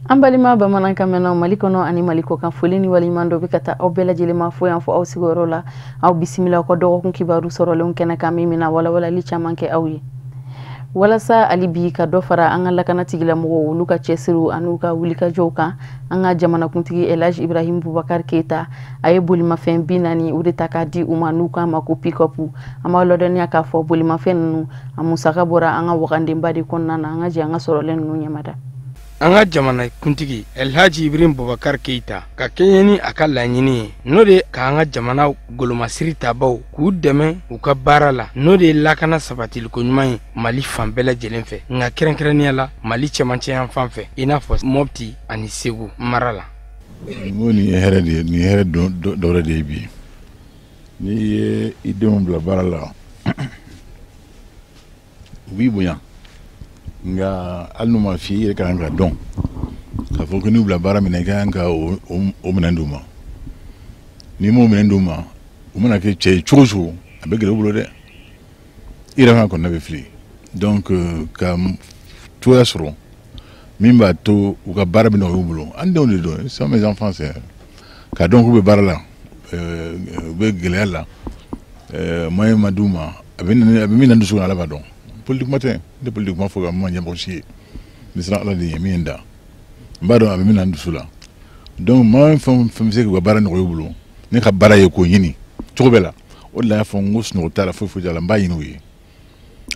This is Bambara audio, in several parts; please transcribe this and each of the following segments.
An balima bamanankan mɛnnaw Mali kɔnɔ ani Mali kɔkan, foli ni waleɲuman dɔ bɛ ka taa aw bɛɛ lajɛlen ma fo yan fɔ aw sigiyɔrɔ la. Aw bisimila aw ka dɔgɔkun kibaru sɔrɔlenw kɛnɛ kan, min bɛna walawalali caman kɛ aw ye walasa hali bi ka dɔ fara an ka lakana tigilamɔgɔw, olu ka cɛsiriw an'u ka wulikajɔw kan. An ka jamanakuntigi Elhaji Ibrahim Boubacar Keita, a ye bolimafɛn 40 o de ta k'a di u ma, n'u k'a ma ko pick-up. An b'aw ladɔnniya k'a fɔ bolimafɛn ninnu, a musaka bɔra an ka wagandenba de kɔnɔna na. An ka jɛ an ka sɔrɔlen ninnu ɲɛmada. An ka jamana kuntigi Elhaji Ibrahim Boubacar Keita, ka kɛɲɛ ni a ka laɲini ye, n'o de k'an ka jamana golomasiri tabaw k'u dɛmɛ u ka baara la, n'o de ye lakana sabatiliko ɲuman ye Mali fan bɛɛ lajɛlen fɛ, nka kɛrɛnkɛrɛnnenya la Mali cɛmancɛ yan fan fɛ, i n'a fɔ Mɔpti ani Segu mara la. N ko nin ye hɛrɛ de ye, nin ye hɛrɛ dɔ wɛrɛ de ye bi. N'i ye i denw bila baara la, u b'i bonya, nka hali n'u ma f'i ye, i yɛrɛ ka kan ka dɔn k'a fɔ ko n'u bila baara min na, i ka kan ka o minɛn d'u ma. N'i m'o minɛn d'u ma, u mana kɛ cɛ ye cogo o cogo, a bɛ gɛlɛya u bolo dɛ, i yɛrɛ fana kɔnɔna bɛ fili. Donc ka cogoya sɔrɔ min b'a to u ka baara bɛ nɔgɔya u bolo, an denw de don, sont mes enfants, c'est k'a dɔn k'u bɛ baara la, u bɛ gɛlɛya la, moyen ma d'u ma, a bɛ min na dusukun, Ala b'a dɔn. Politique kuma tɛ, n tɛ politique kuma fɔ ka ma ɲɛmɔgɔ si ye, n bɛ siran Ala de ɲɛ min ye n da, n b'a dɔn a bɛ min na n dusu la. Donc maa fɛn o fɛn bɛ se k'u ka baara nɔgɔya u bolo, ne ka baara ye k'o ɲini cogo bɛɛ la. O de la n y'a fɔ n ko sunɔgɔ t'a la, foyi foyi t'a la, n b'a ɲini u ye,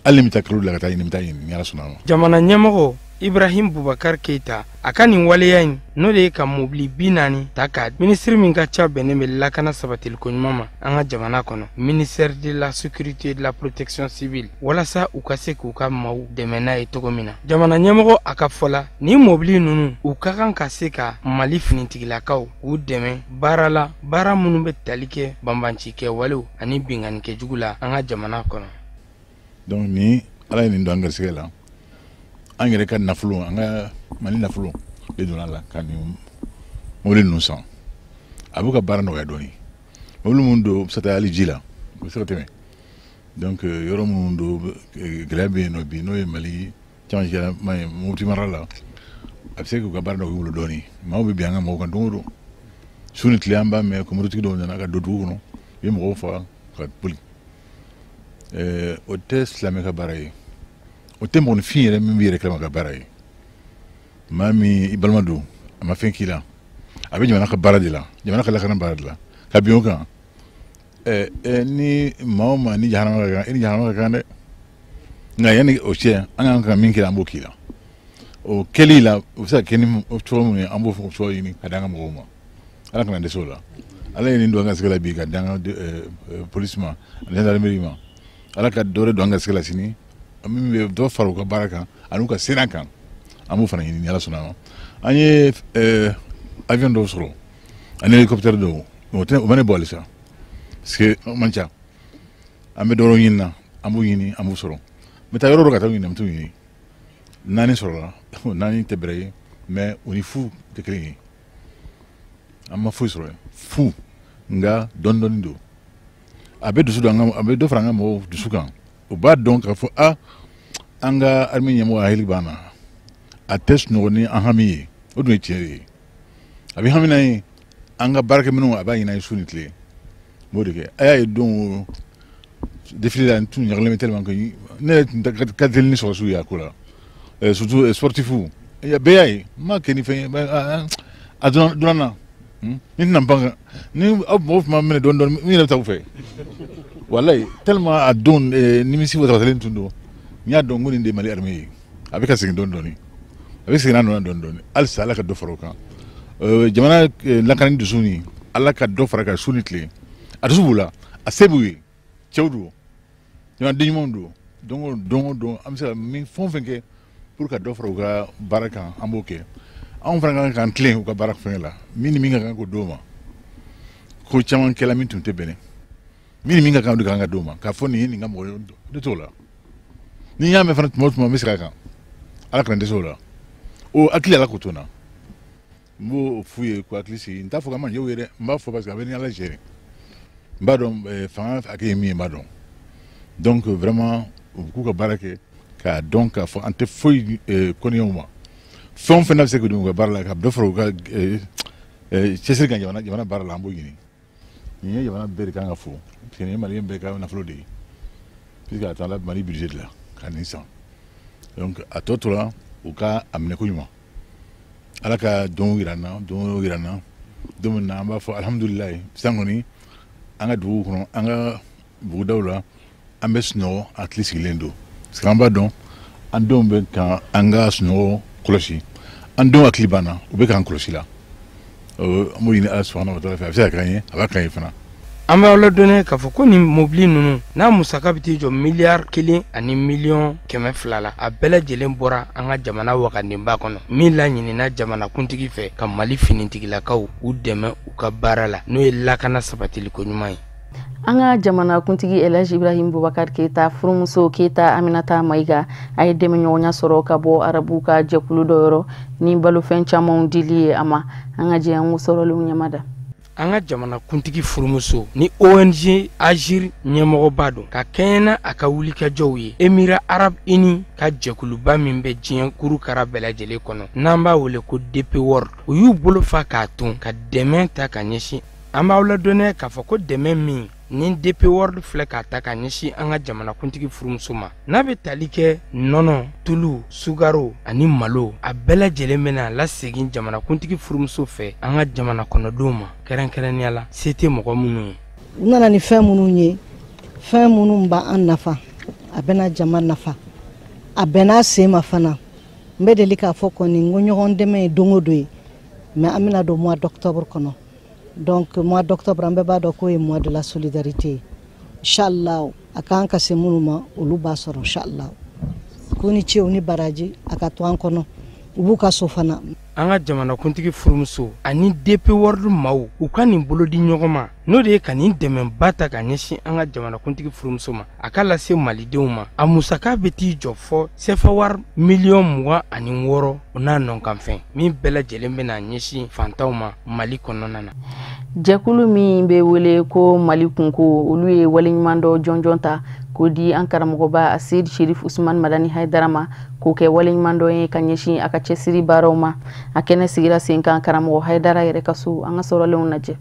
hali ni bɛ taa kalo la ka taa ɲini, n bɛ taa ɲini ni Ala sɔnna a ma. Jamana ɲɛmɔgɔ Ibrahim Boubacar Keita, a ka nin waleya in, n'o de ye ka mobili 40 ta ka minisiri min ka ca bɛnnen bɛ lakana sabatiliko ɲuman ma an ka jamana kɔnɔ, ministère de la Sécurité et de la Protection civile, walasa u ka se k'u ka maaw dɛmɛ n'a ye cogo min na. Jamana ɲɛmɔgɔ a ka fɔ la, nin mobili ninnu, u ka kan ka se ka Mali finitigilakaw k'u dɛmɛ baara la, baara minnu bɛ tali kɛ banbanci kɛwalew ani binkannikɛjugu la an ka jamana kɔnɔ. Donc ni Ala ye nin don an garisɛgɛ la, an yɛrɛ ka nafolo, an ka Mali nafolo de donna la ka nin mobili ninnu san, a b'u ka baara nɔgɔya dɔɔni. Mobili minnu don, u bɛ se ka taa hali ji la, u bɛ se ka tɛmɛ. Donc yɔrɔ minnu don, gɛlɛya bɛ yen nɔ bi, n'o ye Mali camancɛ ye, Mopti mara la, a bɛ se k'u ka baara nɔgɔya u bolo dɔɔni. Maaw bɛ bin an ka mɔgɔw kan don o don, su ni tile, an b'a mɛn ko mototigi dɔw nana ka don dugu kɔnɔ, u ye mɔgɔw faga ka boli. O tɛ silamɛ ka baara ye, o tɛ mɔgɔninfin yɛrɛ min b'i yɛrɛ kalama ka baara ye. Maa min i balima don, a ma fɛn k'i la, a bɛ jamana ka baara de la, jamana ka lakana baara de la, ka bin o kan. Ni maa o maa ni jahanama ka kan, i ni jahanama ka kan dɛ. Nka yanni o cɛ, an kan ka min kɛ, an b'o k'i la. O kɛli la, o bɛ se ka kɛ ni cogo min ye, an b'o cogo ɲini ka d'an ka mɔgɔw ma. Ala kana dɛsɛ o la. Ala ye nin don an ka sigi la bi ka d'an ka polisi ma ani gendarmerie ma. Ala ka dɔ wɛrɛ don an ka sigi la sini min bɛ dɔ fara u ka baara kan ani u ka sira kan, an b'o fana ɲini ni Ala sɔnna a ma. An ye avion dɔw sɔrɔ ani hélicoptère dɔw, o tɛ o ma ne bɔ halisa parce que o man ca. An bɛ dɔ wɛrɛw ɲini na, an b'o ɲini, an b'o sɔrɔ. N bɛ taa yɔrɔ dɔ ka taa ɲini, an bɛ t'o ɲini. Naani sɔrɔla, naani tɛ bɛrɛ ye, mais o ni fu tɛ kelen ye. An ma foyi sɔrɔ fu, nka dɔɔni dɔɔni don. A bɛ dusu don an ka, a bɛ dɔ fara an ka mɔgɔw dusu kan. U b'a dɔn k'a fɔ a an ka armée ɲɛmɔgɔ hakili b'an na, a tɛ sunɔgɔ ni an hami ye, o dun ye tiɲɛ de ye. A bɛ hami n'an ye, an ka baarakɛminɛnw, a b'a ɲini an ye su ni tile. N b'o de kɛ. A y'a ye don défilé la, n tun ɲagalen bɛ tellement que ne yɛrɛ tun ka teli ni sɔrɔsiw ye a ko la, surtout sportif, bɛɛ y'a ye, n m'a kɛ ni fɛn ye, a donna n na. Ni tɛna n pan kan ni aw mɔgɔw tun b'a minɛ dɔɔni dɔɔni, n yɛrɛ bɛ taa u fɛ walayi, tellement a don nimisi wasalen tun don. N y'a dɔn ko nin de ye Mali armée ye, a bɛ ka segin dɔɔni dɔɔni, a bɛ segin n'a nɔ na dɔɔni dɔɔni. Halisa Ala ka dɔ fara o kan. Jamana lakani dusu ni Ala ka dɔ fara kan su ni tile. A dusu b'u la, a se b'u ye, cɛw don, jamanaden ɲumanw don. Don o don o don, an bɛ se ka min fɛn o fɛn kɛ pour ka dɔ fara u ka baara kan, an b'o kɛ. Anw fana ka kan k'an tilen u ka baara fɛngɛ la, min ni min ka kan k'o d'o ma. Ko caman kɛla min tun tɛ bɛn, min ni min ka kan, o de kan ka d'o ma. K'a fɔ nin ye nin ka mɔgɔ ye, ne t'o la. Ni n y'a mɛn fana tuma o tuma, n bɛ segin a kan. Ala kana dɛsɛ o la. O hakili, Ala k'o to n na. N b'o f'u ye k'u hakili sigi. N t'a fɔ k'an ma ɲɛ u ye dɛ, n b'a fɔ parce que a bɛ ni Ala cɛ. N b'a dɔn fanga hakɛ ye min ye, n b'a dɔn. Donc vraiment, u k'u ka baara kɛ k'a dɔn k'a fɔ an tɛ foyi kɔniyaw ma. Fɛn o fɛn n'a bɛ se k'u dɛmɛ u ka baara la, ka dɔ fara u ka cɛsiri kan jamana baara la, an b'o ɲini. Nin ye jamana bɛɛ de kan ka fo, parce que nin ye maliyɛn bɛɛ ka nafolo de ye, puisque a taara Mali budget de la ka nin san. Donc a tɔ tora u ka a minɛ ko ɲuman. Ala ka don yira n na, don yira n na, don min na an b'a fɔ alihamudulilayi. Sisan kɔni, an ka dugu kɔnɔ, an ka bugudaw la, an bɛ sunɔgɔ, hakili sigilen don, parce que an b'a dɔn an denw bɛ ka an ka sunɔgɔ kɔlɔsi, an denw hakili b'an na, u bɛ k'an kɔlɔsi la. An b'o ɲini Ala subahana wa taala fɛ, a bɛ se ka k'an ye, a b'a k'an ye fana. An bɛ aw ladɔnniya k'a fɔ ko nin mobili ninnu n'a musaka bɛ t'i jɔ 1 miliyari 1 ni miliyɔn 200 la, a bɛɛ lajɛlen bɔra an ka jamana wagandeba kɔnɔ, min laɲinina jamanakuntigi fɛ ka Mali finitigilakaw u dɛmɛ u ka baara la, n'o ye lakana sabatiliko ɲuman ye. An ka jamanakuntigi Elhaji Ibrahim Bubakar Keyita furumuso Keyita Aminata Mayiga, a ye dɛmɛɲɔgɔnya sɔrɔ ka bɔ arabuw ka jɛkulu dɔ yɔrɔ ni balofɛn camanw dili ye a ma. An ka jɛ an k'o sɔrɔlenw ɲɛmada. An ka jamanakuntigi furumuso ni ONG Agir ɲɛmɔgɔba don, ka kɛɲɛ na a ka wulikajɔw ye Émirats arabes unis ka jɛkuluba min bɛ diɲɛ kurukara bɛɛ lajɛlen kɔnɔ, n'an b'a wele ko DP World, u y'u bolo fa k'a ton ka dɛmɛ ta ka ɲɛsin. An b'aw ladɔnniya k'a fɔ ko dɛmɛ min ni DP World filɛ k'a ta ka ɲɛsin an ka jamanakuntigi furumuso ma, n'a bɛ tali kɛ nɔnɔ, tulu, sukaro ani malo, a bɛɛ lajɛlen bɛna lasegin jamanakuntigi furumuso fɛ an ka jamana kɔnɔdenw ma, kɛrɛnkɛrɛnnenya la se tɛ mɔgɔ minnu ye. U nana ni fɛn minnu ye, fɛn minnu b'an nafa, a bɛna jama nafa, a bɛn'a sen ma fana. N bɛ deli k'a fɔ kɔni, n ko ɲɔgɔn dɛmɛ ye don o don ye, mais an bɛna don mois d'octobre kɔnɔ. Donc mois d'octobre, an bɛɛ b'a dɔn k'o ye mois de la solidarité ye. Inshallah, a kan ka se minnu ma, olu b'a sɔrɔ inshallah. Ko ni ce ni baraji, a ka to an kɔnɔ, u b'u ka so fana. An ka jamanakuntigi furumuso ani DP World maaw, u ka nin bolo di ɲɔgɔn ma, n'o de ye ka nin dɛmɛba ta ka ɲɛsin an ka jamanakuntigi furumuso ma, a ka lase malidenw ma. A musaka bɛ t'i jɔ fɔ sefa wari miliyɔn 26, o n'a nɔkanfɛn min bɛɛ lajɛlen bɛna ɲɛsin fantanw ma Mali kɔnɔna na. Jɛkulu min bɛ wele ko Mali kunko, olu ye waleɲuman dɔ jɔnjɔn ta k'o di an karamɔgɔba Aseyid Sherif Usman Madani Hayidara ma, k'o kɛ waleɲuman dɔ ye ka ɲɛsin a ka cɛsiri baaraw ma. A kɛnɛ sigira sen kan karamɔgɔ Hayidara yɛrɛ ka so. An ka sɔrɔlenw lajɛ.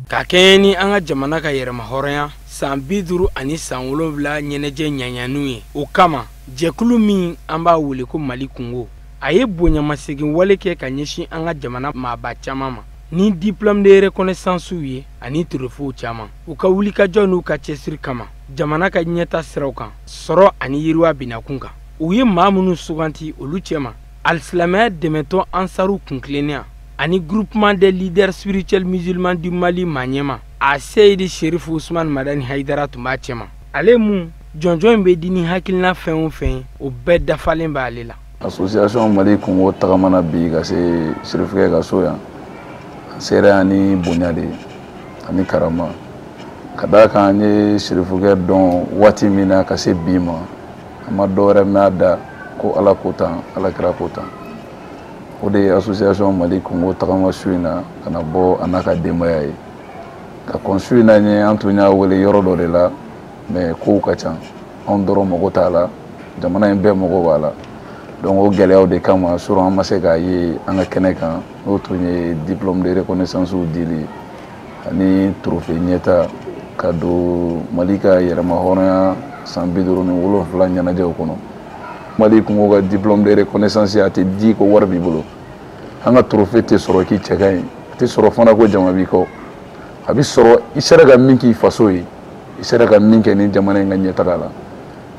Ka kɛɲɛ ni an ka jamana ka yɛrɛma hɔrɔnya san 57 ɲɛnajɛ ɲaɲaniw ye, o kama jɛkulu min an b'a wele ko Mali kungo, a ye bonyamasegin wale kɛ ka ɲɛsin an ka jamana maaba caman ma ni diplôme de reconnaissance ye ani trophée caman, u ka wulikajɔ n'u ka cɛsiri kama jamana ka ɲɛta siraw kan, sɔrɔ ani yiriwa binakun kan. U ye maa minnu suganti, olu cɛma alisilamɛya dɛmɛtɔn Ansaru kuntilennenya ani Groupement des leaders spirituels musulmans du Mali maa ɲɛma a Seyidi Sherifu Usman Madani Hayidara tun b'a cɛma. Ale mun jɔnjɔn in bɛ di ni hakilina fɛn o fɛn ye, o bɛɛ dafalen b'ale la. Association Mali kungo tagamana bi ka se Sirifukɛ ka so yan. An sera yan ni bonya de ye ani karama, ka d'a kan an ye Sirifukɛ dɔn waati min na ka se bi ma, an ma dɔwɛrɛ mɛn a da ko Ala ko tan, Ala kira ko tan. O de ye association Mali kungo tagama su in na ka na bɔ a n'a ka denbaya ye ka kɔn su in na ɲɛ. An tun y'a wele yɔrɔ dɔ de la, mais kow ka ca, anw dɔrɔn mago t'a la, jamana in bɛɛ mago b'a la. Donc o gɛlɛyaw de kama surɔ an ma se k'a ye an ka kɛnɛ kan, n'o tun ye diplôme de reconnaissance dili ani trophée ɲɛta ka don Mali ka yɛrɛma hɔrɔnya san 57 ɲɛnajɛw kɔnɔ. Mali kungo ka diplôme de reconnaissance, a tɛ di ko wari b'i bolo. An ka trophée tɛ sɔrɔ k'i cɛ ka ɲi, a tɛ sɔrɔ fana ko jama b'i kɔ. A bɛ sɔrɔ i sera ka min k'i faso ye, i sera ka min kɛ ni jamana in ka ɲɛtaga la.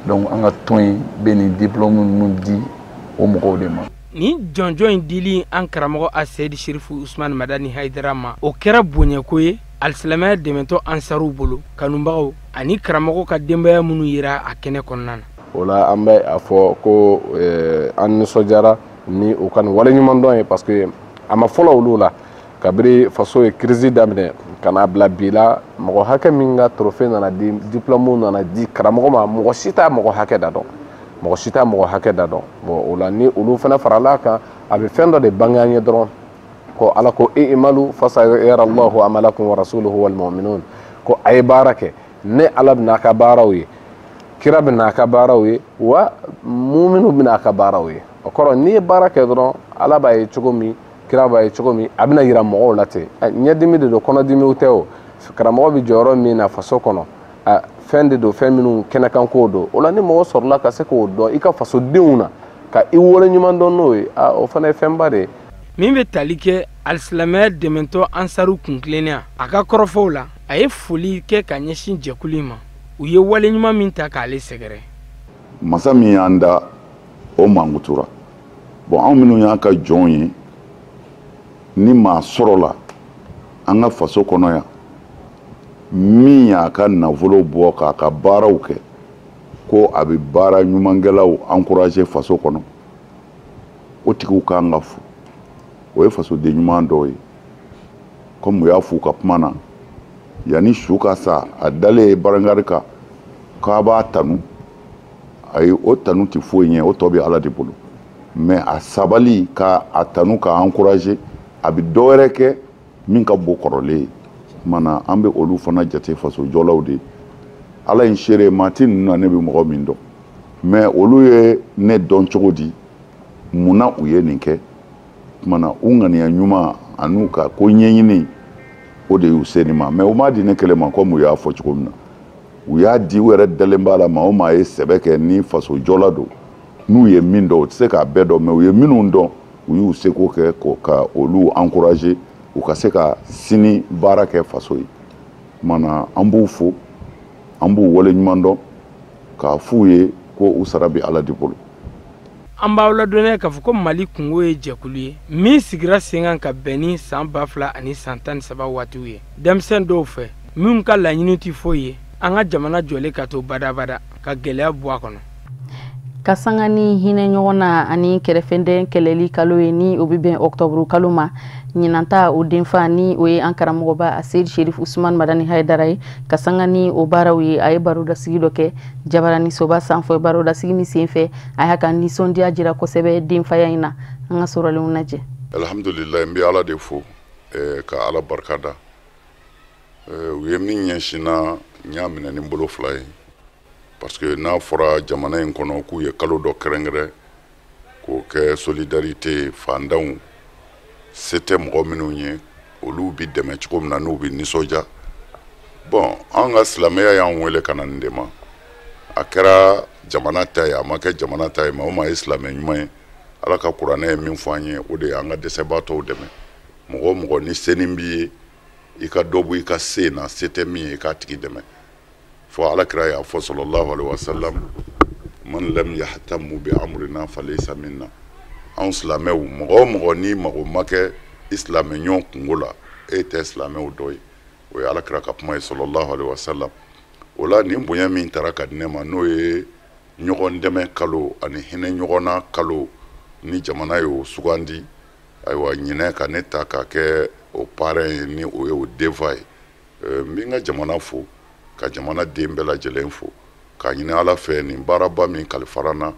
Donc an ka tɔn in bɛ nin diplôme ninnu di o mɔgɔw de ma. Nin jɔnjɔn in dili an karamɔgɔ Aseyidi Sherifu Usman Madani Hayidara ma, o kɛra bonyako ye alisilamɛya dɛmɛtɔ Ansaruw bolo, kanubagaw ani karamɔgɔ ka denbaya minnu yera a kɛnɛ kɔnɔna na. O la, an bɛ a fɔ ko an nisɔndiyara ni u ka nin waleɲumandɔn ye, parce que a ma fɔlɔ olu la. Kabiri faso ye crise daminɛ ka n'a bila bi la, mɔgɔ hakɛ min ka trophée nana di, diplôme nana di karamɔgɔ ma, mɔgɔ si t'a mɔgɔ hakɛ da dɔn, mɔgɔ si t'a mɔgɔ hakɛ da dɔn. Bon, o la, ni olu fana farala kan, a bɛ fɛn dɔ de bange an ye dɔrɔn ko Ala ko i'malu fasayara Allahu amalakum wa rasuluhu wal mu'minun, ko a ye baara kɛ, ne Ala bɛna a ka baaraw ye, kira bɛna a ka baaraw ye, wa muminu bɛna a ka baaraw ye. O kɔrɔ, n'i ye baara kɛ dɔrɔn, Ala b'a ye cogo min, kira b'a ye cogo min, a bɛna yira mɔgɔw la ten. Ɲɛdimi de don, kɔnɔdimiw tɛ. O karamɔgɔ bɛ jɔyɔrɔ min na faso kɔnɔ, fɛn de don, fɛn minnu kɛnɛkankow don. O la, ni mɔgɔ sɔrɔla ka se k'o dɔn i ka fasodenw na, ka i wale ɲuman dɔn n'o ye, o fana ye fɛnba de ye. Min bɛ tali kɛ alisilamɛya dɛmɛtɔ Ansaru kuntilennenya, a ka kɔrɔfɔw la, a ye foli kɛ ka ɲɛsin jɛkulu in ma, u ye wale ɲuman min ta k'ale sɛgɛrɛ. Masa min y'an da, o mankutura. Bon, anw minnu y'a ka jɔnw ye, ni maa sɔrɔla an ka faso kɔnɔ yan min y'a ka nafolo bɔ k'a ka baaraw kɛ, ko a bɛ baara ɲumankɛlaw encourager faso kɔnɔ, o tigiw kan ka fo. O ye fasoden ɲuman dɔw ye. Komi u y'a f'u ka kuma na, yanni su ka sa, a dalen ye brancard kan k'a b'a tanu. Ayi, o tanu tɛ foyi ɲɛ, o tɔ bɛ Ala de bolo. Mais a sabali ka a tanu, k'a encourager, a bɛ dɔ wɛrɛ kɛ min ka bon kɔrɔlen ye. Kumana, an bɛ olu fana jate fasojɔlaw de ye. Ala ye seere, maa ti ninnu na ne bɛ mɔgɔ min dɔn, mais olu ye ne dɔn cogo di? Munna u ye nin kɛ? Kumana, u ŋaniya ɲuman an'u ka ko ɲɛɲini, o de y'u se nin ma. Mais u m'a di ne kelen ma. Komi u y'a fɔ cogo min na, u y'a di, u yɛrɛ dalen b'a la, maa o maa ye sɛbɛ kɛ ni fasojɔla don, n'u ye min dɔn, u tɛ se k'a bɛɛ dɔn, mais u ye minnu dɔn, u y'u seko kɛ ka olu encourager, u ka se ka sini baara kɛ faso ye. Kumana, an b'u fo, an b'u waleɲuman dɔn, k'a f'u ye ko u sara bɛ Ala de bolo. An b'aw ladɔnniya k'a fɔ ko Mali Kungo ye jɛkulu ye min sigira sen kan ka bɛn ni san 2013 waatiw ye, denmisɛn dɔw fɛ minnu ka laɲini tɛ foyi ye an ka jamana jɔlen ka to badabada, ka gɛlɛya bɔ a kɔnɔ. Ka sanga ni hinɛ ɲɔgɔn na ani kɛrɛfɛden kɛlɛli kalo ye, ni o bɛ bɛn ɔktɔburu kalo ma ɲinanta, o denfa ni o ye an karamɔgɔba Aseyid Sherif Usman Madani Hayidara ye, ka sanga ni o baaraw ye, a ye barodasigi dɔ kɛ Jabarani Soba sanfɛ. Barodasigi min senfɛ, a y'a ka nisɔndiya jira kosɛbɛ denfaya in na. An ka sɔrɔlenw lajɛ. Alhamdulilayi, n bɛ Ala de fo ka Ala barika da. U ye min ɲɛsinna, n y'a minɛ ni bolo fila ye, parce que n'a fɔra jamana in kɔnɔ k'u ye kalo dɔ kɛrɛnkɛrɛn k'o kɛ solidarité, fantanw, se tɛ mɔgɔ minnu ye, olu bi dɛmɛ cogo min na, n'u bi nisɔndiya. Bon, an ka silamɛya y'an wele ka na nin de ma. A kɛra jamana ta ye, a ma kɛ jamana ta ye, maa o maa ye silamɛ ɲuman ye, Ala ka kuranɛ ye min fɔ an ye, o de ye an ka dɛsɛbaatɔw dɛmɛ. Mɔgɔ o mɔgɔ ni senin b'i ye, i ka dɔ bɔ i ka se na, se tɛ min ye, i k'a tigi dɛmɛ. Fɔ Ala kira y'a fɔ, sallallahu alaihi wasallam, man lam yahtamu bi amrina falaysa minna. Anw silamɛw, mɔgɔ o mɔgɔ n'i mago ma kɛ i silamɛ ɲɔgɔn kungo la, e tɛ silamɛw dɔ ye. O ye Ala kira ka kuma ye, sallallahu alaihi wasallam. O la, nin bonya min taara ka di ne ma, n'o ye ɲɔgɔn dɛmɛ kalo ani hinɛ ɲɔgɔn na kalo, ni jamana y'o sugandi, ayiwa, ɲinɛ ka ne ta ka kɛ o parrain ye, ni o ye o denfa ye, n bɛ n ka jamana fo, ka jamana den bɛɛ lajɛlen fo, k'a ɲini Ala fɛ, nin baaraba min kalifara n na,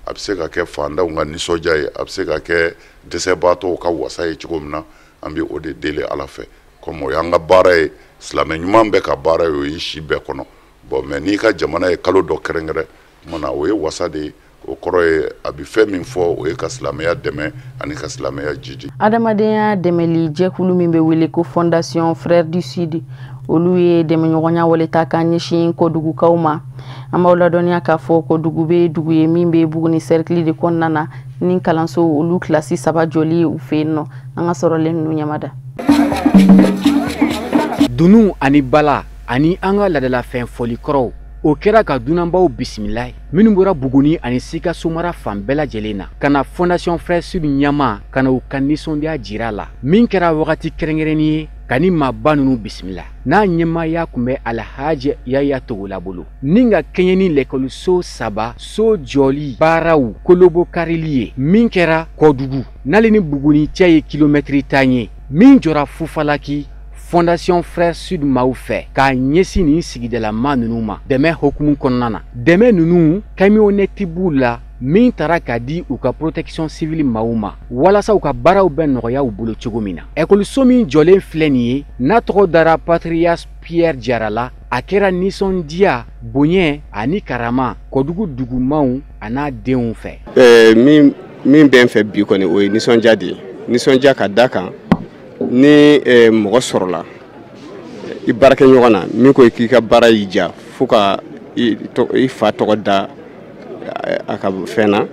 a bɛ se ka kɛ fantanw ka nisɔndiya ye, a bɛ se ka kɛ dɛsɛbaatɔw ka wasa ye cogo min na, an bɛ o de deli Ala fɛ. Komi o y'an ka baara ye, silamɛ ɲuman bɛɛ ka baara ye, o y'i si bɛɛ kɔnɔ. Bon, mais n'i ka jamana ye kalo dɔ kɛrɛnkɛrɛn, tuma na o ye wasa de ye. O kɔrɔ ye, a bɛ fɛn min fɔ, o ye ka silamɛya dɛmɛ ani ka silamɛya jidi. Adamadenya dɛmɛli jɛkulu min bɛ wele ko Fondation Frère du Sud, olu ye dɛmɛɲɔgɔnya wale ta ka ɲɛsin Kɔdugukaw ma. An b'aw ladɔnniya k'a fɔ Kɔdugu bɛ dugu ye min bɛ Buguni cercle de kɔnɔna na, ni kalanso olu kilasi 3 jɔli ye u fɛ yen nɔ. An ka sɔrɔlen ninnu ɲamada. Dunu ani bala ani an ka laadalafɛn fɔlikɔrɔw, o kɛra ka dunanbaw bisimila ye minnu bɔra Buguni ani Sikaso mara fan bɛɛ lajɛlen na ka na Fondation Frère Sud ɲɛma, ka na u ka nisɔndiya jira la, min kɛra wagati kɛrɛnkɛrɛnnen ye ka ni maaba ninnu bisimila, n'a ɲɛmaaya tun bɛ Alhaji Yaya Togola bolo, ni ka kɛɲɛ ni lɛkɔliso 3 so jɔli baaraw kolobokarili ye, min kɛra Kɔdugu n'ale ni Buguni cɛ ye kilomɛtiri 10 ye, min jɔra Fufalaki Fondation Frère Sud maaw fɛ k'a ɲɛsin nin sigidalama ninnu ma dɛmɛ hokumu kɔnɔna na. Dɛmɛ ninnu, camionnette b'u la min taara k'a di u ka protection civile maaw ma, walasa u ka baaraw bɛ nɔgɔya u bolo cogo min na. Ekɔliso min jɔlen filɛ nin ye, n'a tɔgɔ dara Patrias Pierre Jara la, a kɛra nisɔndiya, bonya ani karama Kɔdugu dugumaw a n'a denw fɛ. Min Min bɛ n fɛ bi kɔni, o ye nisɔndiya de ye. Nisɔndiya ka da kan ni mɔgɔ sɔrɔla i baarakɛ ɲɔgɔn na min ko k'i ka baara y'i diya fo ka i fa tɔgɔ da a ka fɛn na,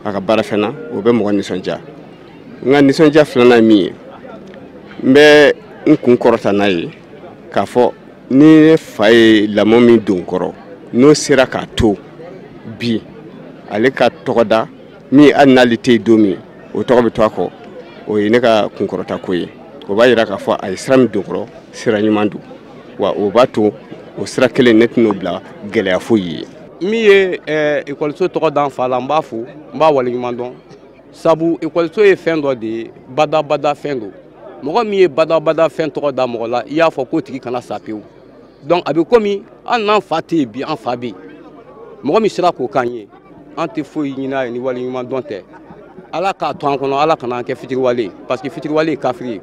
a ka baara fɛn na, o bɛ mɔgɔ nisɔndiya. N ka nisɔndiya filanan ye min ye, n bɛ n kun kɔrɔta n'a ye k'a fɔ ni ne fa ye lamɔ min don kɔrɔ, n'o sera k'a to bi ale ka tɔgɔ da min, hali n'ale tɛ yen don min, o tɔgɔ bɛ to a kɔ, o ye ne ka kunkɔrɔta ko ye. O b'a yira k'a fɔ a ye sira min don kɔrɔ, sira ɲuman don, wa o b'a to o sira kelen ne tɛn'o bila gɛlɛya foyi ye. Min ye ekɔliso tɔgɔ d'an fa la, n b'a fo, n b'a waleɲuman dɔn, sabu ekɔliso ye fɛn dɔ de ye, badabada fɛn don. Mɔgɔ min ye badabada fɛn tɔgɔ da mɔgɔ la, i y'a fɔ k'o tigi kana sa pewu. Donc a bɛ komi hali n'an fa tɛ yen bi, an fa bɛ yen. Mɔgɔ min sera k'o k'an ye, an tɛ foyi ɲini a ye ni waleɲuman dɔn tɛ. Ala k'a to an kɔnɔ, Ala kana an kɛ fitiriwale ye, parce que fitiriwale ye kafiri ye.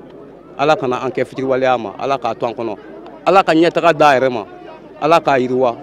Ala kana an kɛ fitiriwaleya ma, Ala k'a to an kɔnɔ, Ala ka ɲɛtaga d'a yɛrɛ ma, Ala k'a yiriwa,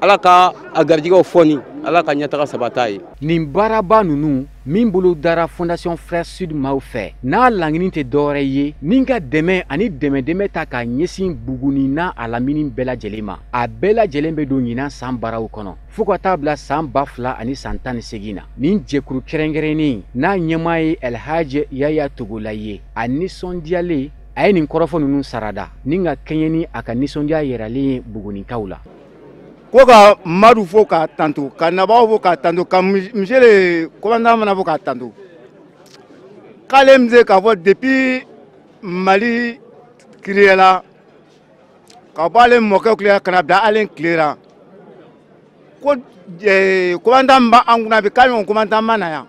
Ala ka a garijɛgɛw fɔni, Ala ka ɲɛtaga sabata ye. Nin baaraba ninnu min bolo dara Fondation Frères Sud maaw fɛ, n'a laɲini tɛ dɔwɛrɛ ye ni ka dɛmɛ ani dɛmɛ ta k'a ɲɛsin Buguni n'a a lamini bɛɛ lajɛlen ma. A bɛɛ lajɛlen bɛ don ɲinan san baaraw kɔnɔ fo ka taa bila san 2018 na. Nin jɛkuru kɛrɛnkɛrɛnnen n'a ɲɛmaa ye Elhaji Yaya Togola ye, a nisɔndiyalen a ye nin kɔrɔfɔ ninnu sarada ni ka kɛɲɛ ni a ka nisɔndiya yɛrɛlen ye Bugunikaw la. Ko ka Madu fo k'a tanto, ka Nabaw fo k'a tanto, ka monsieur le commandant fana fo k'a tanto, k'ale bɛ se k'a fɔ depuis Mali créé la, ka bɔ ale mɔkɛ tile la ka na bila ale tile la, ko commandant min b'an kunna bi, k'a ɲɔgɔn commandant ma na yan.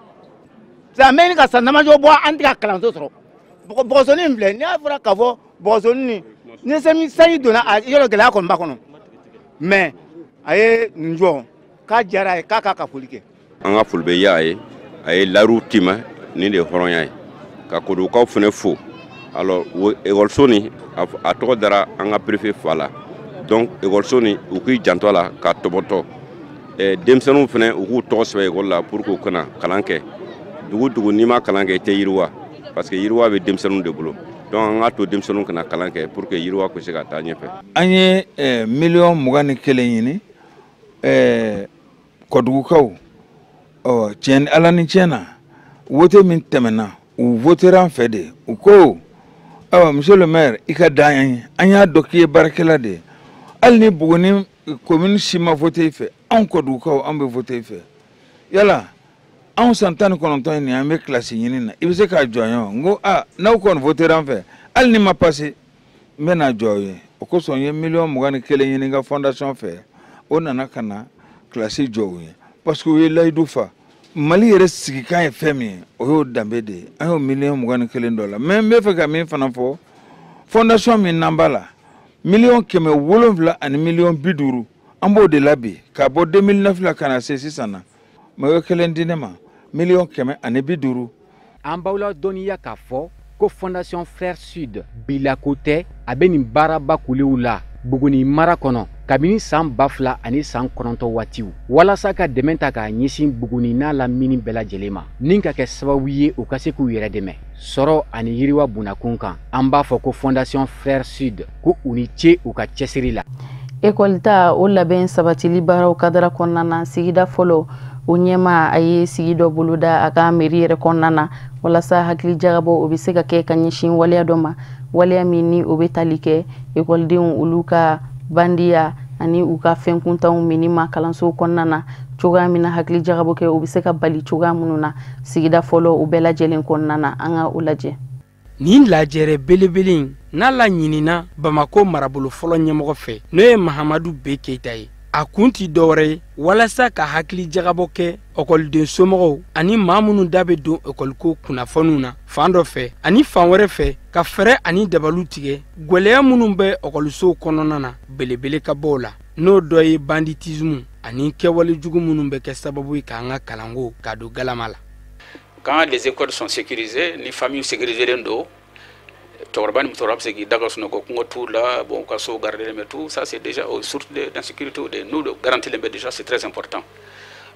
Sisan an bɛ ɲini ka san damadɔ bɔ, an tɛ ka kalanso sɔrɔ. Bɔgɔsoni in filɛ, n'i y'a fɔra k'a fɔ bɔgɔsoni ni sanji donna a yɔrɔ, gɛlɛya kɔni b'a kɔnɔ, mais a ye nin jɔ k'a diyara a ye, k'a k'a ka foli kɛ. An ka foli bɛ y'a ye, a ye layiru timɛ, nin de ye hɔrɔnya ye. Ka Kodugukaw fana fo. Alors ekɔliso nin, a tɔgɔ dara an ka préfet fa la, donc ekɔliso nin, u k'i janto a la k'a tɔbɔtɔ. Denmisɛnninw fana, u k'u tɔgɔ sɛbɛn ekɔli la pour que u kana kalan kɛ. Dugu dugu, n'i ma kalan kɛ, i tɛ yiriwa, parce que yiriwa bɛ denmisɛnninw de bolo. Donc an k'a to denmisɛnninw kana kalan kɛ pour que yiriwa ka se ka taa ɲɛfɛ. An ye miliyɔn 21 ɲini Kɔdugukaw. Ɔ tiɲɛ, Ala ni tiɲɛ na, wote min tɛmɛna, u votera an fɛ de. U ko ayiwa, monsieur le maire, i ka d'an ye, an y'a dɔn k'i ye baarakɛla de ye. Hali ni Buguni commune si ma vote i fɛ, anw Kɔdugukaw, an bɛ vote i fɛ. Yala anw san 19 ye nin, an bɛ kilasi ɲini na, i bɛ se k'a jɔ an ye wa? N ko aa, n'aw kɔni votera an fɛ, hali ni ma pase, n bɛ n'a jɔ aw ye. O kosɔn n ye miliyɔn 21 ɲini n ka fondation fɛ, o nana ka na kilasi jɔ u ye, parce que u ye layidu fa. Mali yɛrɛ sigikan ye fɛn min ye, o y'o danbe de ye. An y'o miliyɔn 21 dɔ la. Mais n bɛ fɛ ka min fana fɔ, fondation min n'an b'a la, 750,000,000, an b'o de la bi k'a bɔ 2009 la ka na se sisan na. Mɛ o ye kelen di ne ma, 150,000,000. An b'aw la dɔnniya k'a fɔ ko Fondation Frères Sud bilako tɛ, a bɛ nin baaraba kulew la Buguni mara kɔnɔ kabini san 2009 waatiw, walasa ka dɛmɛ ta k'a ɲɛsin Buguni n'a lamini bɛɛ lajɛlen ma, ni ka kɛ sababu ye u ka se k'u yɛrɛ dɛmɛ sɔrɔ ani yiriwa bunakun kan. An b'a fɔ ko Fondation Frères Sud ko u ni ce u ka cɛsiri la. Ekɔli ta o labɛn sabatili baaraw kadara kɔnɔna na, sigida fɔlɔ o ɲɛma, a ye sigi dɔ boloda a ka mairie yɛrɛ kɔnɔna na, walasa hakili jagabɔ o bɛ se ka kɛ ka ɲɛsin waleya dɔ ma, waleya min ni o bɛ tali kɛ ekɔlidenw olu ka bandiya ani u ka fɛn kuntanw minni ma kalanso kɔnɔna na cogoya min na, hakili jagabɔ kɛ o bɛ se ka bali cogoya minnu na sigida fɔlɔ o bɛɛ lajɛlen kɔnɔna na. An ka o lajɛ. Nin lajɛrɛ belebele in n'a laɲinina Bamako marabolo fɔlɔ ɲɛmɔgɔ fɛ, n'o ye Mahamadu B Keyita ye, a kun ti dɔwɛrɛ ye walasa ka hakili jagabɔ kɛ ɔkɔliden somɔgɔw ani maa minnu da bɛ don ekɔliko kunnafoniw na fan dɔ fɛ, ani fan wɛrɛ fɛ, ka fɛɛrɛ ani dabalu tigɛ gwɛlɛya minnu bɛ ɔkɔlisow kɔnɔna na belebele ka bɔ o la, n'o dɔ ye banditisme ani kɛwale jugu minnu bɛ kɛ sababu ye k'an ka kalanko k'a don galama la. Quand les écoles sont sécurisées, ni famille sécurisées don, cɛkɔrɔba ni musokɔrɔba bɛ se k'i da ka sunɔgɔ, kungo t'u la, bon, ka so garder, mais tout ça, c'est déjà aux sources d'insécurité de nous garantir bɛ déjà, c'est très important.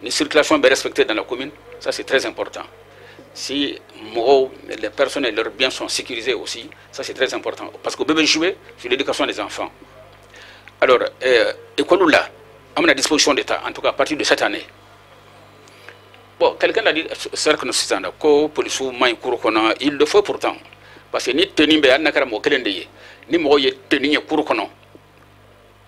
Ni circulation bɛ respectée dans la commune, ça c'est très important. Si mɔgɔw, les personnes et leurs biens sont sécurisés aussi, ça c'est très important. Parce que bɛɛ bɛ jouer sur l'éducation des enfants. Alors, école là, an bɛna disposition d'État, en tout cas à partir de cette année. Bon, quelqu'un a dit, cercle sisan na ko polisiw man ɲi cour kɔnɔ, il le faut pourtant. Parce que ni tenue bɛ, hali n'a kɛra mɔgɔ kelen de ye, ni mɔgɔ ye tenue ye cour kɔnɔ,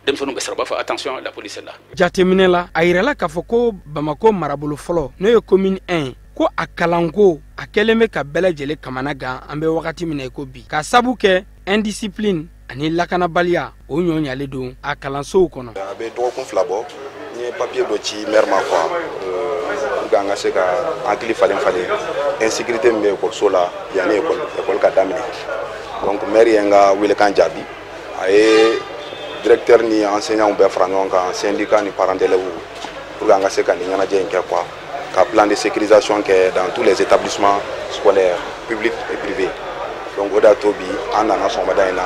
denmisɛnninw bɛ siran, u b'a fɔ attention, la police est là. Jateminɛ la, a yirala k'a fɔ ko Bamako marabolo fɔlɔ, n'o ye commune 1 ye, ko a kalanko a kɛlen bɛ ka bɛɛ lajɛlen kamana gan an bɛ wagati min na i ko bi, ka sabu kɛ indiscipline ani lakanabaliya, o ɲɔ ɲalen don a kalansow kɔnɔ. A bɛ dɔgɔkun 2 bɔ, n ye papier dɔ ci maire ma quoi, pour que an ka se ka hakili falen falen insécurité min bɛ ekɔliso la yanni école ka daminɛ. Donc maire ye n ka welekan jaabi, a ye directeur ni enseignants bɛɛ fara ɲɔgɔn kan, syndicat ni parents d'élèves, pour que an ka se ka nin ɲɛnajɛ in kɛ quoi, ka plan de sécurisation kɛ dans tous les établissements scolaires publics et privés. Donc o de y'a to bi an nana sɔgɔmada in na,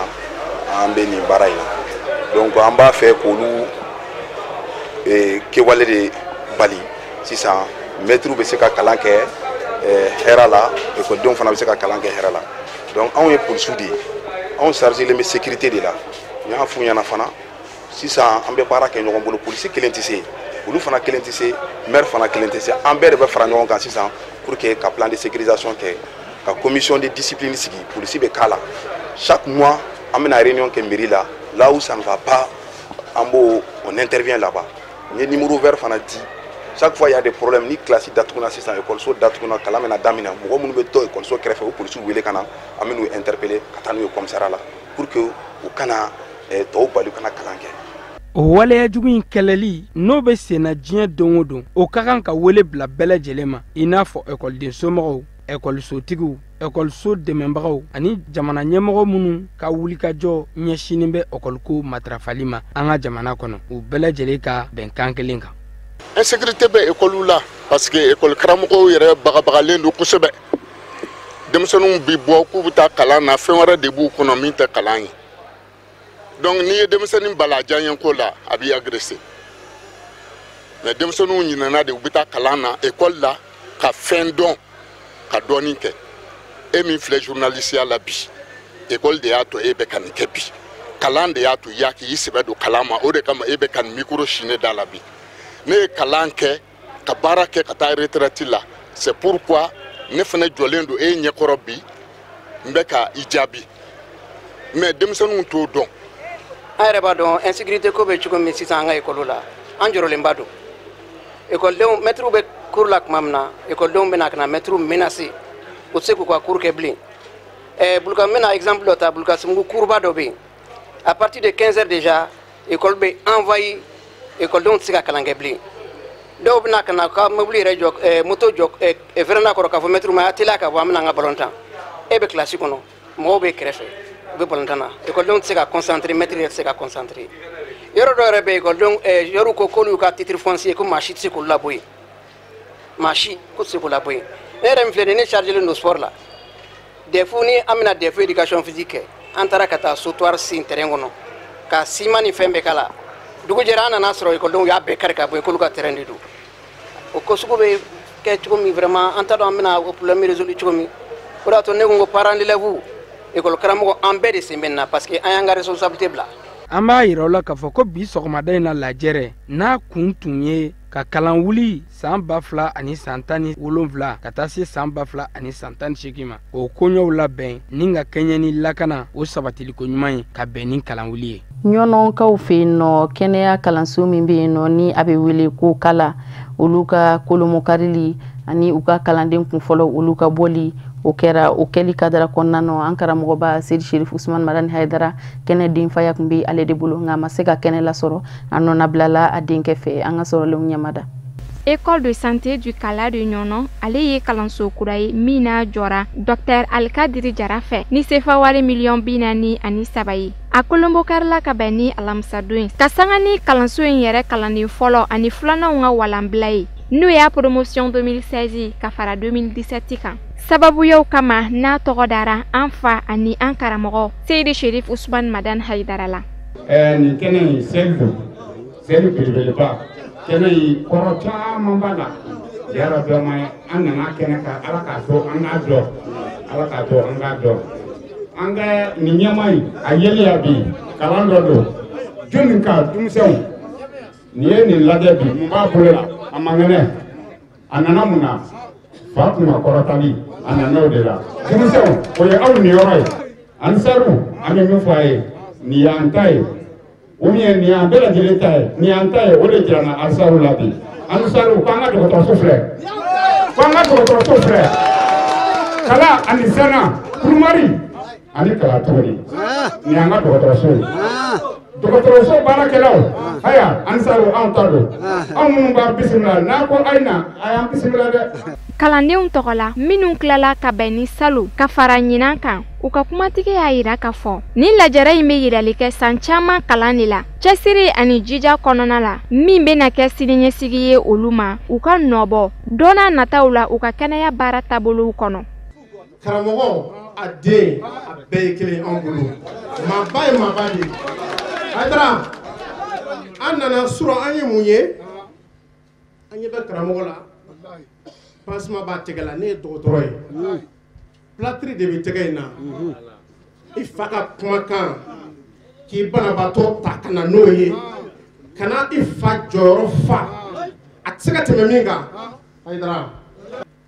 an bɛ nin baara in na. Donc an b'a fɛ k'olu kɛwale de bali sisan, mɛtiriw bɛ se ka kalan kɛ hɛrɛ la, ekɔlidenw fana bɛ se ka kalan kɛ hɛrɛ la. Donc anw ye polisiw de ye, anw chargé len bɛ sécurité de la. N y'a f'u ɲɛna fana, sisan an bɛ baara kɛ ɲɔgɔn bolo, polisi kelen tɛ se, olu fana kelen tɛ se, maire fana kelen tɛ se, an bɛɛ de bɛ fara ɲɔgɔn kan sisan pour que ka plan de sécurisation kɛ, ka commission de discipline sigi, polisi bɛ k'a la. Chaque mois an bɛna réunion kɛ mairie la, là où ça ne va pas, an b'o, on intervient là-bas. N ye numéro vert fana di, chaque fois il y a des problèmes, ni classe datuguna sisan, ekɔliso datuguna, kalan bɛna daminɛ, mɔgɔ minnu bɛ to ekɔliso kɛrɛfɛ, o polisiw wele ka na, an bɛ n'u interpeller ka taa n'u ye commissariat la pour que u kana tɔw bali u kana kalan kɛ. O waleya jugu in kɛlɛli n'o bɛ senna diɲɛ don o don, o ka kan ka wele bila bɛɛ lajɛlen ma, i n'a fɔ ekɔliden somɔgɔw, ekɔlisotigiw, ekɔliso dɛmɛbagaw ani jamana ɲɛmɔgɔ minnu ka wulikajɔ ɲɛsinin bɛ ekɔliko matarafali ma an ka jamana kɔnɔ, u bɛɛ lajɛlen ka bɛnkan kelen kan. Insécurité bɛ ekɔliw la parce que ekɔli karamɔgɔw yɛrɛ bagabagalen don kosɛbɛ. Denmisɛnninw bi bɔ k'u bɛ taa kalan na, fɛn wɛrɛ de b'u kɔnɔ min tɛ kalan ye. Donc n'i ye denmisɛnnin bala diyaɲɛko la, a b'i agressé. Mais denmisɛnninw ɲinɛna de, u bɛ taa kalan na ekɔli la ka fɛn dɔn, ka dɔɔnin kɛ. E min filɛ journaliste la bi, ekɔli de y'a to e bɛ ka nin kɛ bi, kalan de y'a to i y'a kɛ, i sɛbɛ don kalan ma, o de kama e bɛ ka nin micro si ne da la bi. Ne ye kalan kɛ ka baara kɛ ka taa retraite la, c'est pourquoi ne fana jɔlen don e ɲɛkɔrɔ bi, n bɛ ka i jaabi. Mais denmisɛnninw t'o dɔn. An yɛrɛ b'a dɔn insécurité ko bɛ cogo min sisan an ka ekɔliw la, an jɔrɔlenba don. Ekɔlidenw, mɛtiriw bɛ cours la tuma min na, ekɔlidenw bɛ na ka na mɛtiriw menacer, u tɛ se k'u ka cours kɛ bilen. Buluka, n bɛna exemple dɔ ta, Bulukasumugu kuruba dɔ bɛ yen, à partir de 15 heures déjà école bɛ envahi, ekɔlidenw tɛ se ka kalan kɛ bilen. Dɔw bɛna ka na ka mobili yɛrɛ jɔ, moto jɔ véranda kɔrɔ k'a fɔ mɛtiriw ma: a teliya ka bɔ, an bɛna an ka ballon tan. E bɛ kilasi kɔnɔ, mɔgɔw bɛ kɛrɛfɛ, u bɛ ballon tan na, ekɔlidenw tɛ se ka concentrer, mɛtiri yɛrɛ tɛ se ka concentrer. Yɔrɔ dɔ yɛrɛ bɛ yen, ekɔlidenw yɔrɔw ko k'olu y'u ka titre foncier, ko maa si tɛ se k'olu labɔ yen, maa si ko tɛ se k'u labɔ yen. Ne yɛrɛ min filɛ nin ye, ne chargé len don sport la, DEF ni an bɛna DEF éducation physique kɛ, an taara ka taa sautoir sen terrain kɔnɔ ka ciment ni fɛn bɛɛ k'a la. Dugu jɛra, an nana sɔrɔ ekɔlidenw y'a bɛɛ kari ka bɔ yen, k'olu ka terrain de don. O ko sugu bɛ kɛ cogo min, vraiment an t'a dɔn an bɛna o problème résoudre cogo min. O de y'a to ne ko n ko parents d'élèves, ekɔli karamɔgɔ, an bɛɛ de sen bɛ nin na parce que an y'an ka responsabilité bila. An b'a yira aw la k'a fɔ ko bi sɔgɔmada in na, lajɛrɛ n'a kun tun ye ka kalan wuli san 2017 ka taa se san 2018 ma, o koɲɛw labɛn ni ka kɛɲɛ ni lakana o sabatiliko ɲuman ye ka bɛn ni kalan wuli ye. Ɲɔnɔnkaw fɛ yen nɔ, kɛnɛya kalanso min bɛ yen nɔ ni a bɛ wele ko kala, olu ka kolomokarili ani u ka kalanden kunfɔlɔ, olu ka bɔli, o kɛra o kɛli kadara kɔnɔna nɔ. An karamɔgɔba Seyidi Sherif Usman Madani Hayidara, kɛnɛ denfaya tun bɛ ale de bolo, nka a ma se ka kɛnɛ lasɔrɔ, a nɔnabilala a denkɛ fɛ. An ka sɔrɔlenw ɲɛmada. École de santé du Kala de Ɲɔnɔ, ale ye kalanso kura ye min n'a jɔra Dr Alikadiri Jara fɛ ni sefa wari miliyɔn 43 ye. A kolonbokarila ka bɛn ni alamisadon ye ka sanga ni kalanso in yɛrɛ kalanden fɔlɔ ani filananw ka walanbila ye, n'o y'a promotion 2016 ka fara 2017 kan. Sababuyaw kama n'a tɔgɔ dara an fa ani an karamɔgɔ Seyidi Sherif Usman Madan Hayidara la. Nin kɛnɛ in, seli don, seli belebeleba. Kɛnɛ in kɔrɔ caman b'a la. Yarabi an nana kɛnɛ kan, Ala k'a to an k'a dɔn, Ala k'a to an k'a dɔn. An ka nin ɲɛmaa in a yeli ya bi kalan dɔ don. Jɔnni ka denmisɛnw nin ye nin lajɛ bi, mun b'a bolo la? A man kɛnɛ. A nana mun na? Fa kunna kɔrɔtali, a nana o de la. Denmisɛnw, o ye aw niyɔrɔ ye. Ansaru, an bɛ min fɔ a ye, nin y'an ta ye, ou bien nin y'an bɛɛ lajɛlen ta ye, nin y'an ta ye, o de jira n na Ansaru la bi. Ansaru, k'an ka dɔgɔtɔrɔso filɛ, k'an ka dɔgɔtɔrɔso filɛ. Kala ani Zana, Kurumari ani Kala tuguni, nin y'an ka dɔgɔtɔrɔso ye. Dɔgɔtɔrɔso baarakɛlaw, haya Ansaru anw ta don. Anw minnu b'a bisimila, n'a ko a ye na, a y'an bisimila dɛ. Kalandenw tɔgɔ la minnu tilala ka bɛn ni salon ka fara ɲinan kan, u ka kumatigi y'a yira k'a fɔ nin lajɛrɛ in bɛ yirali kɛ san caman kalan de la, cɛsiri ani jija kɔnɔna la, min bɛna kɛ siniɲɛsigi ye olu ma, u ka nɔbɔ don n'a nataw la u ka kɛnɛya baara taabolow kɔnɔ. Karamɔgɔ a den a bɛɛ ye kelen anw bolo, maaba ye maaba de ye. Hayidara, an nana surɔ, an ye mun ye? An ɲɛ bɛ karamɔgɔ la, pansement b'a tɛgɛ la. Ne ye dɔgɔtɔrɔ ye, plâtre de bɛ tɛgɛ in na. I fa ka kumakan k'i banabaatɔ ta ka na n'o ye, ka na i fa jɔyɔrɔ fa, a tɛ se ka tɛmɛ min kan. Hayidara,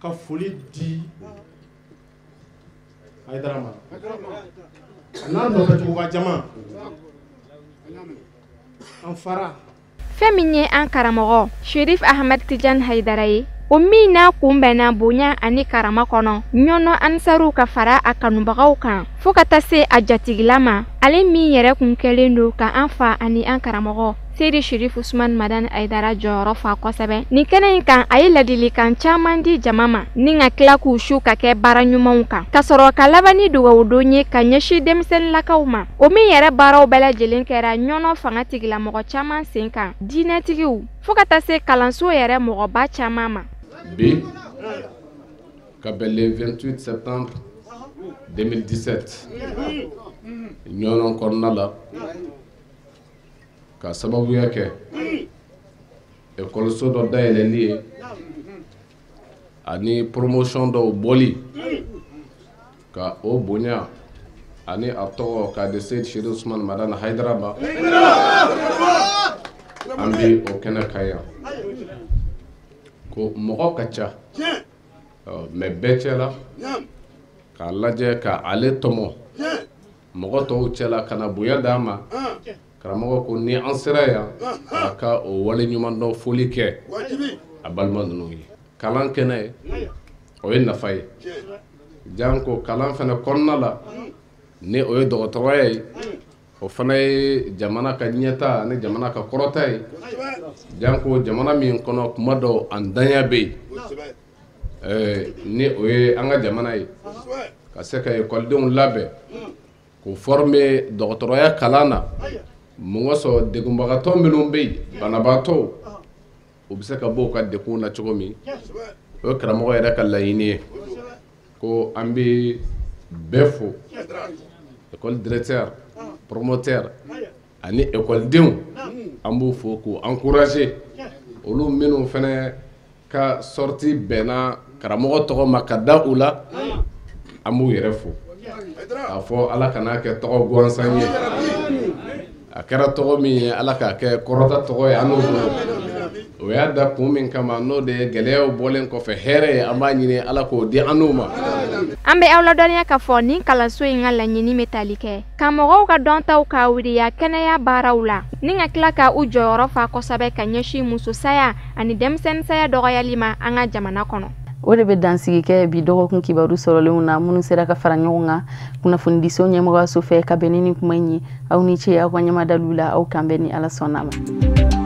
ka foli di Hayidara ma, a n'a nɔfɛtuguba jama, an fara. Fɛn min ye an karamɔgɔ Sherif Ahmed Tijan Hayidara ye, o min n'a kunbɛnna bonya ani karama kɔnɔ Ɲɔnɔ Ansaru ka fara a kanubagaw kan fo ka taa se a jatigila ma, ale min yɛrɛ kun kɛlen don ka an fa ani an karamɔgɔ Seyidi Sherif Usman Madani Hayidara jɔyɔrɔ fa kosɛbɛ. Nin kɛnɛ in kan, a ye ladilikan caman di jama ma ni ka tila k'u su ka kɛ baara ɲumanw kan, ka sɔrɔ ka laban ni dugawudon ye ka ɲɛsin denmisɛnninlakaw ma, o min yɛrɛ baaraw bɛɛ lajɛlen kɛra Ɲɔnɔ fanga tigilamɔgɔ caman sen kan, diinɛtigiw fo ka taa se kalanso yɛrɛ mɔgɔba caman ma. Bi ka bɛn le 28 septembre 2017, Ɲɔnɔ kɔnɔna la, ka sababuya kɛ ekɔliso dɔ dayɛlɛli ye ani promotion dɔw bɔli ka o bonya ani a tɔgɔ k'a di Seyidi Sherif Usman Madani Hayidara ma, an bi o kɛnɛ kan yan. Ko mɔgɔ ka ca mɛ bɛɛ cɛla k'a lajɛ ka ale tɔmɔ mɔgɔ tɔw cɛla ka na bonya d'a ma. Karamɔgɔ ko ni an sera yan, a ka o wale ɲuman dɔn foli kɛ a balima ninnu ye. Kalan kɛnɛ o ye nafa ye, janko kalan fana kɔnɔna la, ni o ye dɔgɔtɔrɔya ye, o fana ye jamana ka ɲɛta ani jamana ka kɔrɔta ye. Janko jamana min kɔnɔ kuma dɔw an danya bɛ yen, ni o ye an ka jamana ye, ka se ka ekɔlidenw labɛn k'u former dɔgɔtɔrɔya kalan na. Mun kosɔn degunbagatɔ minnu bɛ yen, banabaatɔw, u bɛ se ka bɔ u ka degun na cogo min, o ye karamɔgɔ yɛrɛ ka laɲini ye. Ko an bɛ bɛɛ fo, école directeur, promoteur ani ekɔlidenw, an b'u fo k'u encourager. Olu minnu fana ka sortie bɛnna karamɔgɔ tɔgɔ ma ka da u la, an b'u yɛrɛ fo k'a fɔ Ala kan'a kɛ tɔgɔ gansan ye. A kɛra tɔgɔ min ye, Ala k'a kɛ kɔrɔta tɔgɔ ye an n'o bolo. O y'a da kun min kama, n'o de ye gɛlɛyaw bɔlen kɔfɛ hɛrɛ ye, an b'a ɲini Ala k'o di an n'u ma. An bɛ aw ladɔnniya k'a fɔ nin kalanso in ka laɲini bɛ tali kɛ ka mɔgɔw ka dɔntaw ka wuriya kɛnɛya baaraw la, ni ka tila ka u jɔyɔrɔ fa kosɛbɛ ka ɲɛsin musosaya ani denmisɛnninsaya dɔgɔyali ma an ka jamana kɔnɔ. O de bɛ dansigi kɛ bi dɔgɔkun kibaru sɔrɔlenw na, minnu sera ka fara ɲɔgɔn kan kunnafonidiso ɲɛmɔgɔyaso fɛ ka bɛn ni nin kuma in ye. Aw ni ce aw ka ɲɛmadaliw la, aw kan bɛn ni Ala sɔnna ma.